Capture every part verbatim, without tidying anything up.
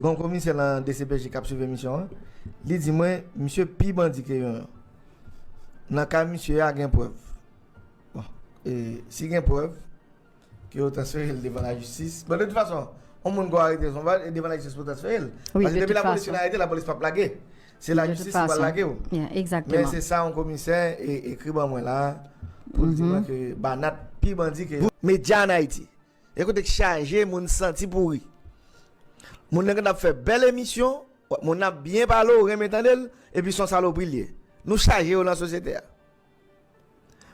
Gon komisè nan D C P J k ap swiv emisyon an, li di mwen, misye pi bandi ke Yonyon. Nan ka misye a, gen prèv. Bon, e, si gen prèv, ke yo transfere l devan lajistis. Bon, de tout fason, yon moun ke w arete, se yon va, devan lajistis pou transfere l. Paske depi lapolis fin arete, lapolis p ap lage. Se lajistis ki pral lage w. Men se sa yon komisè e, ekri ban mwen la, pou l di mwen ke Banat pi bandi ke medya ann Ayiti. E kote k chaje, moun santi pouri. Moun nan gen ap fè bèl emisyon, moun nan ap byen pale, w renmen tande l, epi se yon salopri l ye. Nou chaje yo nan sosyete a.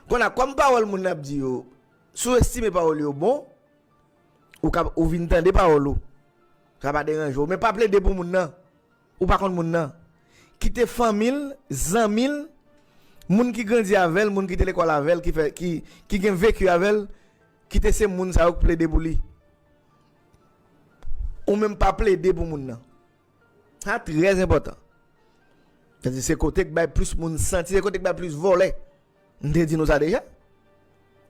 Kounye a, kòm pawòl moun nan ap di yo, si w estime pawòl yo bon, ou ka, ou vin tande pawòl ou. Sa pa deranje w. Men pa plede pou moun nan. Ou pa konn moun nan. Kite fanmi l, zanmi l, moun ki grandi avè l, moun ki te lekòl avè l, ki fè, ki, ki gen veki avè l, kite se moun sa yo k plede pou li. Ou menm pa plede pou moun nan. Sa trè enpòtan. Sa di se kote k bay plis moun santi, se kote k bay plis vòlè. M te di nou sa deja.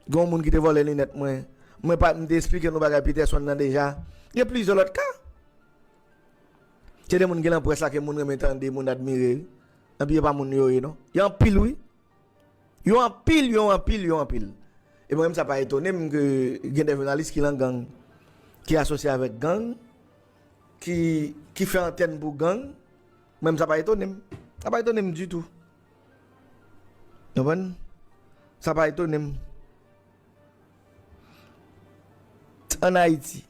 Gen yon moun ki te vòlè linèt mwen. Mwen pa, m te esplike nou bagay Peterson nan deja. Gen plizyè lòt ka. Se de moun ki nan près la ke moun renmen tande, moun admire. Epi yo pa moun yo ye, non. Yo anpil, wi. Yo anpil, yo anpil, yo anpil. E mwen menm, sa pa etone m ke gen de jounalis ki nan gang, ki asosye avèk gang, ki, ki fè antèn pou gang. Mwen menm, sa pa etone m. Sa pa etone m ditou. Konprann? Sa pa etone m. Ann Ayiti.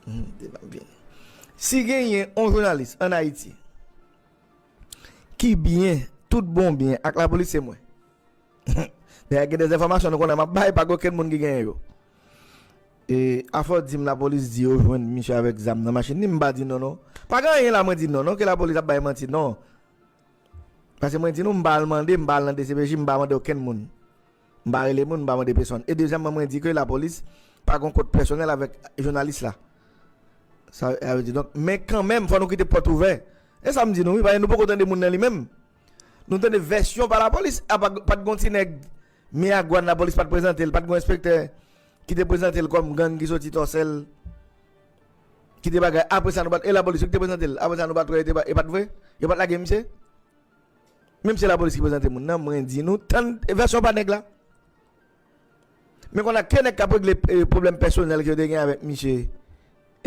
Hmm, devan vini. Si genyen yon jounalis ann Ayiti ki byen, tout bon byen, ak lapolis, se mwen. Dayè, gen de enfòmasyon nou konnen m ap bay, pa gen okenn moun ki genyen yo. E, afò di m lapolis di yo jwenn misye avèk zam nan machin li, m pa di non, non. Pa gen anyen la mwen di non, non, ke lapolis ap bay manti, non. Paske mwen di nou, m pa al mande, m pa al nan D C P J, m pa mande okenn moun. M pa rele moun, m pa mande pèsonn. E dezyèmman, mwen di ke lapolis pa gen kont pèsonèl avèk jounalis la. Sa, sa vle di, donk, men kanmenm, fò nou kite pòt ouvè. E sa m di nou, wi, paske nou poko tande moun nan li menm. Nou tande vèsyon pa lapolis, a pa, pa t gon ti nèg Miragwàn, lapolis pa t prezante l, pa t gon enspektè ki te prezante l kòm gang ki soti Tòsèl, ki te bagay. Apre sa, nou pa t, e lapolis ki te prezante l. Apre sa, nou pa t wè, e te pa, e pa t vre? Yo pa t lage misye? Menm si lapolis ki prezante moun nan, mwen di nou, tann vèsyon pa nèg la. Men kounye a ke nèg k ap regle, e, pwoblèm pèsonèl ke yo te gen avèk misye,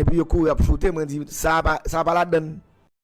epi yo kouri ap choute, mwen di, sa pa, sa pa ladann.